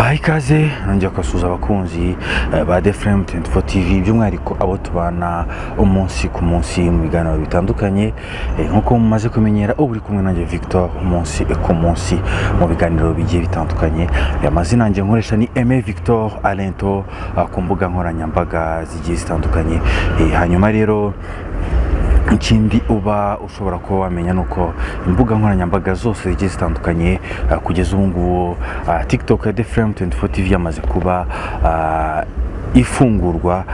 Mbahaye ikaze, nongera kubasuhuza abakunzi ba The Flame 24 TV, by'umwihariko abo tubana umunsi ku munsi mu biganiro bitandukanye. Nk'uko mumaze kumenyera, ubu uri kumwe nanjye Victor umunsi ku munsi mu biganiro bigiye bitandukanye. Amazina yanjye nkoresha ni Aimé Victor Alento ku mbuga nkoranyambaga zigiye zitandukanye. Hanyuma rero ikindi uba ushobora kuba wamenya ni uko imbuga nkoranyambaga zose zigiye zitandukanye, kugeza ubu ngubu TikTok ya The Flame 24 TV yamaze kuba ifungurwa.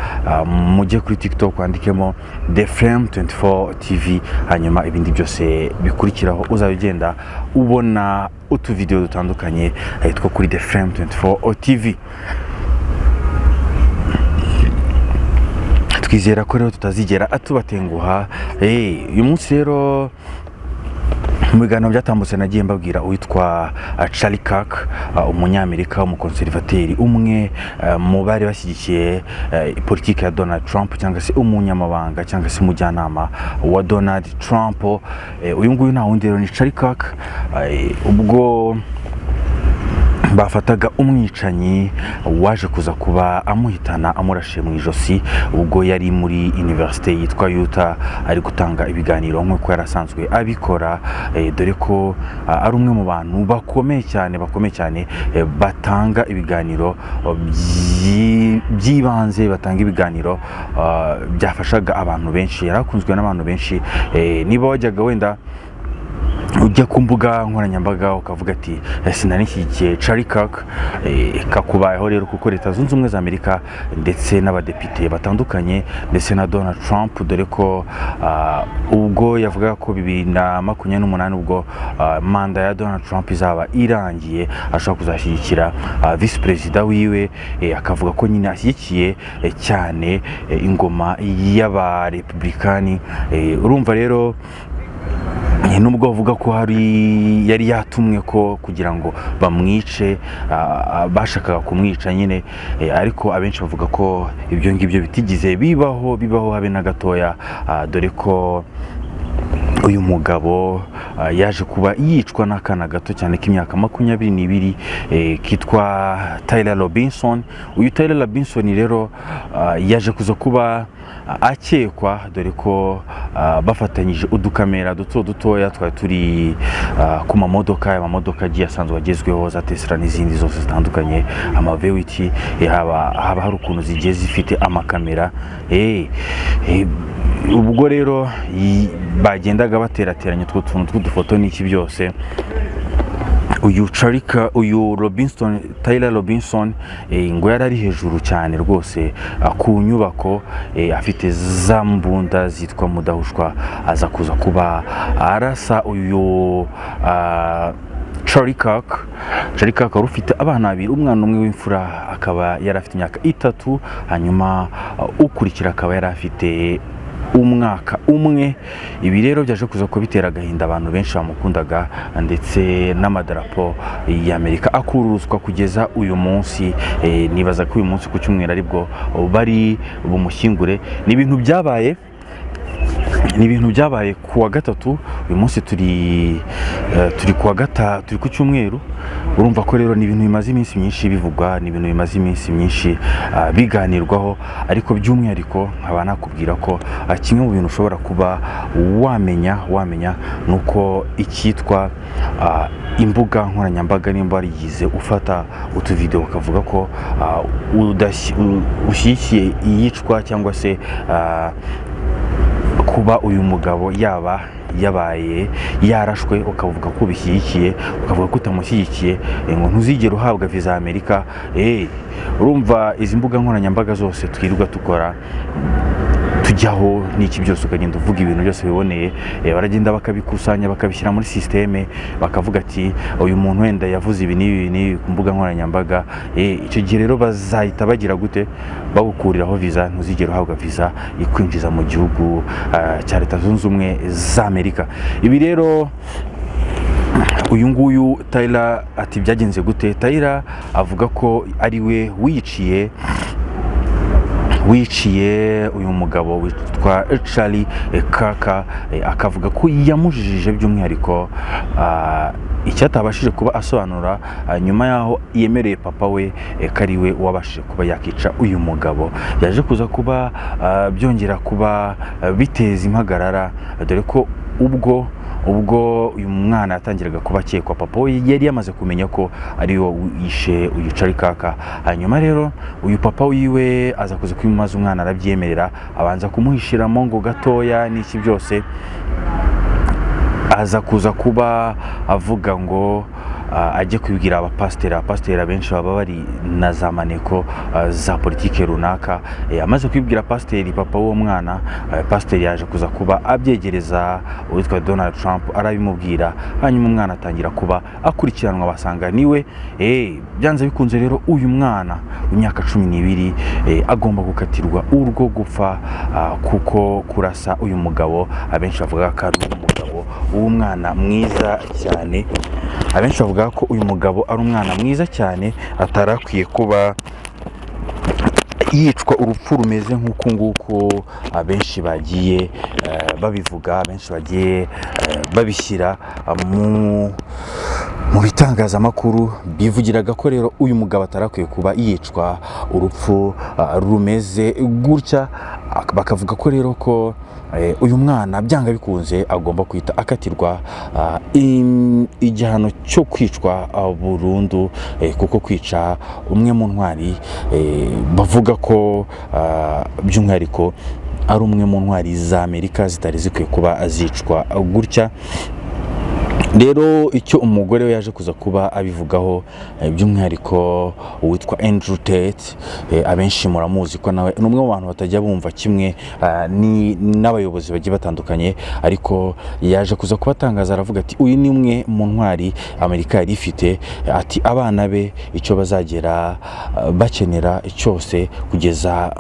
Mujye kuri TikTok wandikemo The Flame 24 TV, hanyuma ibindi byose bikurikiraho uzajya ugenda ubona utuvidewo dutandukanye two kuri The Flame 24 TV. Twizera ko rero tutazigera tubatenguha. Uyu munsi rero mu biganiro byatambutse nagiye mbabwira uwitwa Charlie Kirk, umunyamerika w'umukonserivateri, umwe mu bari bashyigikiye politiki ya Donald Trump, cyangwa se umunyamabanga cyangwa se umujyanama wa Donald Trump. Uyu nguyu nta wundi rero ni Charlie Kirk. Ubwo bafataga umwicanyi waje kuza kuba amuhitana amurashe mu ijosi ubwo yari muri universite yitwa Utah ari gutanga ibiganiro nk'uko yari asanzwe abikora, dore ko ari umwe mu bantu bakomeye cyane, bakomeye cyane, batanga ibiganiro by'ibanze, batanga ibiganiro byafashaga abantu benshi. Yari akunzwe n'abantu benshi. Niba wajyaga wenda ujya ku mbuga nkoranyambaga ukavuga ati "Sinari nshyigikiye Charlie Kirk," kakubayeho rero, kuko Leta Zunze Ubumwe za Amerika ndetse n'abadepite batandukanye ndetse na Donald Trump, dore ko ubwo yavugaga ko 2028 ubwo manda ya Donald Trump izaba irangiye ashobora kuzashyigikira visi perezida wiwe, akavuga ko nyine ashyigikiye cyane ingoma y'abarepublikani. Urumva rero nubwo bavuga ko hari yari yatumwe ko kugira ngo bamwice, bashakaga kumwica nyine, ariko abenshi bavuga ko ibyo ngibyo bitigize bibaho, bibaho habe na gatoya, dore ko uyu mugabo yaje kuba yicwa n'akana gato cyane k'imyaka 22, kitwa Tyler Robinson. Uyu Tyler Robinson rero yaje kuza kuba akekwa, dore ko bafatanyije udukamera duto dutoya twari turi ku mamodoka, amamodoka agiye asanzwe agezweho za Tesla n'izindi zose zitandukanye, ama V8, haba hari ukuntu zigiye zifite amakamera. Ubwo rero bagendaga baterateranya utwo tuntu tw'udufoto n'iki byose, uyu Charika, uyu Robinson, Tyler Robinson, ngo yari ari hejuru cyane rwose ku nyubako, afite za mbunda zitwa mudahushwa, aza kuza kuba arasa uyu Charlie Kirk. Charlie Kirk wari ufite abana babiri, umwana umwe w'imfura akaba yari afite imyaka 3, hanyuma ukurikira akaba yari afite umwaka umwe. Ibi rero byaje kuza ko bitera agahinda abantu benshi bamukundaga, ndetse n'amadarapo y'Amerika akururutswa kugeza uyu munsi. Nibaza ko uyu munsi ku cyumweru aribwo bari bumushyingure. Ni ibintu byabaye ku wa gatatu. Uyu munsi turi ku wa turi ku cyumweru. Urumva ko rero ni ibintu bimaze iminsi myinshi bivugwa, ni ibintu bimaze iminsi myinshi biganirwaho. Ariko by'umwihariko nkaba nakubwira ko kimwe mu bintu ushobora kuba wamenya ni uko icyitwa imbuga nkoranyambaga, nimba warigize ufata utuvidewo ukavuga ko ushyigikiye iyicwa cyangwa se kuba uyu mugabo yaba yabaye yarashwe, ukavuga ko ubishyigikiye, ukavuga ko utamushyigikiye, ngo ntuzigere uhabwa viza ya Amerika. Urumva izi mbuga nkoranyambaga zose twirirwa dukora tujyaho n'iki byose, ukagenda uvuga ibintu byose biboneye, baragenda bakabikusanya bakabishyira muri sisiteme, bakavuga ati uyu muntu wenda yavuze ibi n'ibi n'ibi ku mbuga nkoranyambaga. Icyo gihe rero bazahita bagira gute? Bagukuriraho viza, ntuzigere uhabwa viza ikwinjiza mu gihugu cya Leta Zunze Ubumwe za Amerika. Ibi rero uyu nguyu Tyler ati byagenze gute? Tyler avuga ko ari we wiyiciye. wiciye uyu mugabo witwa Charlie Kirk, akavuga ko yamujijije by'umwihariko icyo atabashije kuba asobanura, nyuma y'aho yemereye papa we ko ari we wabashije kuba yakica uyu mugabo. Yaje kuza kuba byongera kuba biteza impagarara, dore ko ubwo uyu mwana yatangiraga kuba akekwa, papa we yari yamaze kumenya ko ari we wishe uyu Charlie Kirk. Hanyuma rero uyu papa wiwe aza kuza kubimubaza, umwana arabyemerera, abanza kumuhishiramo ngo gatoya n'iki byose, aza kuza kuba avuga ngo ajye kubibwira abapasiteri. Abapasiteri abenshi baba bari na za maneko za politike runaka. Amaze kubibwira pasiteri, papa w'uwo mwana, pasiteri yaje kuza kuba abyegereza uwitwa Donald Trump, arabimubwira, hanyuma umwana atangira kuba akurikiranwa, basanga niwe. Byanze bikunze rero uyu mwana w'imyaka 12 agomba gukatirwa urwo gupfa, kuko kurasa uyu mugabo abenshi bavuga ko ari umugabo w'umwana mwiza cyane. Abenshi bavuga ko uyu mugabo ari umwana mwiza cyane, atarakwiye kuba yicwa urupfu rumeze nk'uku nguku. Abenshi bagiye babivuga, abenshi bagiye babishyira mu bitangazamakuru, bivugiraga ko rero uyu mugabo atarakwiye kuba yicwa urupfu rumeze gutya. Bakavuga ko rero ko uyu mwana byanga bikunze agomba guhita akatirwa igihano cyo kwicwa burundu, kuko kwica umwe mu ntwari, bavuga ko by'umwihariko ari umwe mu ntwari za Amerika zitari zikwiye kuba zicwa gutya. Rero icyo umugore we yaje kuza kuba abivugaho, by'umwihariko uwitwa Andrew Tate, abenshi muramuzi ko nawe ni umwe mu bantu batajya bumva kimwe n'abayobozi bagiye batandukanye, ariko yaje kuza kuba atangaza, aravuga ati: "Uyu ni umwe mu ntwari Amerika yari ifite." Ati: "Abana be icyo bazagera bakenera cyose kugeza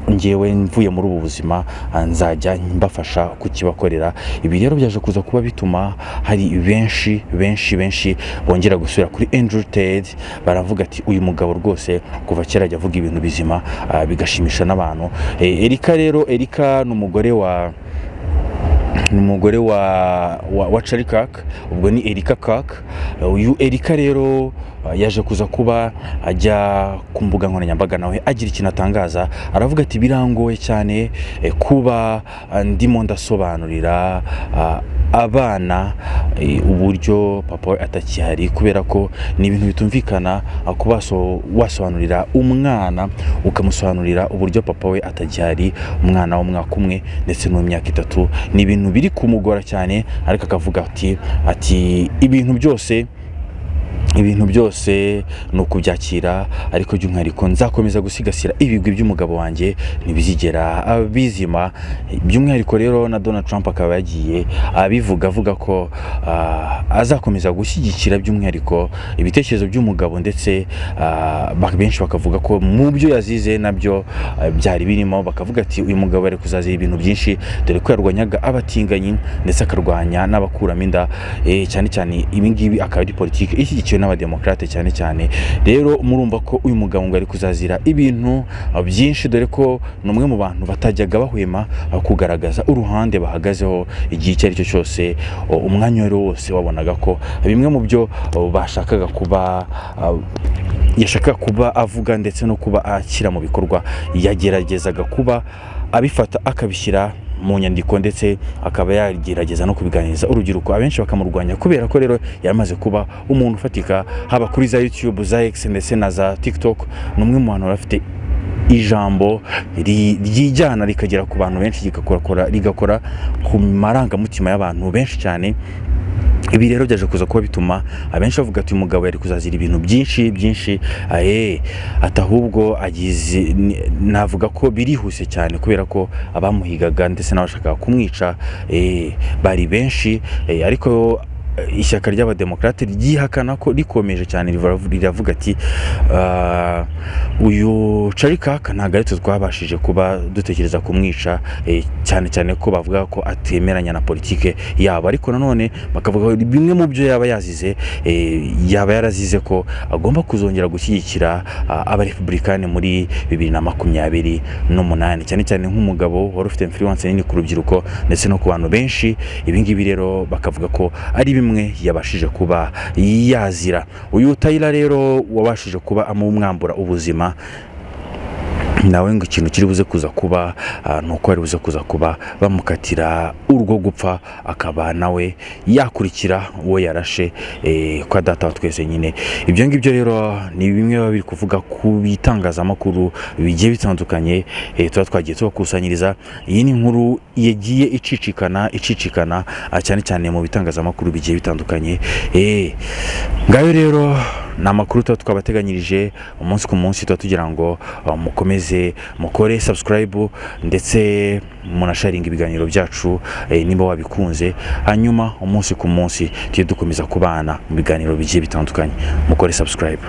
ngewe mvuye muri ubu buzima, nzajya mbafasha kukibakorera." Ibi rero byaje kuza kuba bituma hari benshi benshi benshi bongera gusubira kuri Andrew Tate, baravuga ati: "Uyu mugabo rwose kuva kera ajya avuga ibintu bizima, bigashimisha n'abantu." Erika rero, Erika ni umugore wa Charlie Kirk, ubwo ni Erika Kirk. Uyu Erika rero yaje kuza kuba ajya ku mbuga nkoranyambaga, nawe agira ikintu atangaza, aravuga ati: "Birangoye cyane kuba ndimo ndasobanurira abana uburyo papa we atakihari, kubera ko ni ibintu bitumvikana kuba wasobanurira umwana, ukamusobanurira uburyo papa we atagihari, umwana w'umwaka 1 ndetse n'uw'imyaka 3. Ni ibintu biri kumugora cyane." Ariko akavuga ati: "Ibintu byose ni ukubyakira, ariko by'umwihariko nzakomeza gusigasira ibigwi by'umugabo wanjye, ntibizigera bizima." By'umwihariko rero na Donald Trump akaba yagiye abivuga, avuga ko azakomeza gushyigikira by'umwihariko ibitekerezo by'umugabo, ndetse benshi bakavuga ko mu byo yazize nabyo byari birimo. Bakavuga ati: "Uyu mugabo ari kuzazira ibintu byinshi, dore ko yarwanyaga abatinganyi ndetse akarwanya n'abakuramo inda." Cyane cyane ibi ngibi akaba ari politiki ishyigikiwe n'abademokarate cyane cyane. Rero murumva ko uyu mugabo ngo ari kuzazira ibintu byinshi, dore ko ni umwe mu bantu batajyaga bahwema kugaragaza uruhande bahagazeho igihe icyo ari cyo cyose, umwanya uwo ari wo wose. Wabonaga ko bimwe mu byo bashakaga kuba yashakaga kuba avuga ndetse no kuba ashyira mu bikorwa, yageragezaga kuba abifata akabishyira mu nyandiko, ndetse akaba yagerageza no kubiganiriza urubyiruko, abenshi bakamurwanya, kubera ko rero yaramaze kuba umuntu ufatika, haba kuri za YouTube, za X ndetse na za TikTok. Ni umwe mu bantu bafite ijambo ryijyana rikagera ku bantu benshi, rigakora ku marangamutima y'abantu benshi cyane. Ibi rero byaje kuza kuba bituma abenshi bavuga ati: "Umugabo yari kuzazira ibintu byinshi byinshi." Ati ahubwo agize navuga ko birihuse cyane, kubera ko abamuhigaga ndetse n'abashakaga kumwica bari benshi, ariko Ishyaka ry'Abademokarate ryihakana ko rikomeje cyane, riravuga ati: "Uyu Charlie Kirk ntabwo ari twe twabashije kuba dutekereza kumwica," cyane cyane ko bavuga ko atemeranya na politike yabo. Ariko nanone bakavuga ko bimwe mu byo yaba yazize, yaba yarazize ko agomba kuzongera gushyigikira Abarepublikani muri 2028, cyane cyane nk'umugabo wari ufite influence nini ku rubyiruko ndetse no ku bantu benshi. Ibi ngibi rero bakavuga ko ari bimwe yabashije kuba yazira. Uyu Tyler rero wabashije kuba amumwambura ubuzima, nawe ngo ikintu kiri buze kuza kuba ni uko ari buze kuza kuba bamukatira urwo gupfa, akaba nawe yakurikira uwo yarashe kwa data wa twese nyine. Ibyo ngibyo rero ni bimwe biba biri kuvuga ku bitangazamakuru bigiye bitandukanye, tuba twagiye tubakusanyiriza. Iyi ni inkuru yagiye icicikana icicikana, cyane cyane mu bitangazamakuru bigiye bitandukanye. Ngayo rero ni amakuru tuba twabateganyirije umunsi ku munsi. Tuba tugira ngo mukomeze mukore subscribe ndetse munasharinga ibiganiro byacu niba wabikunze, hanyuma umunsi ku munsi tujye dukomeza kubana mu biganiro bigiye bitandukanye. Mukore subscribe.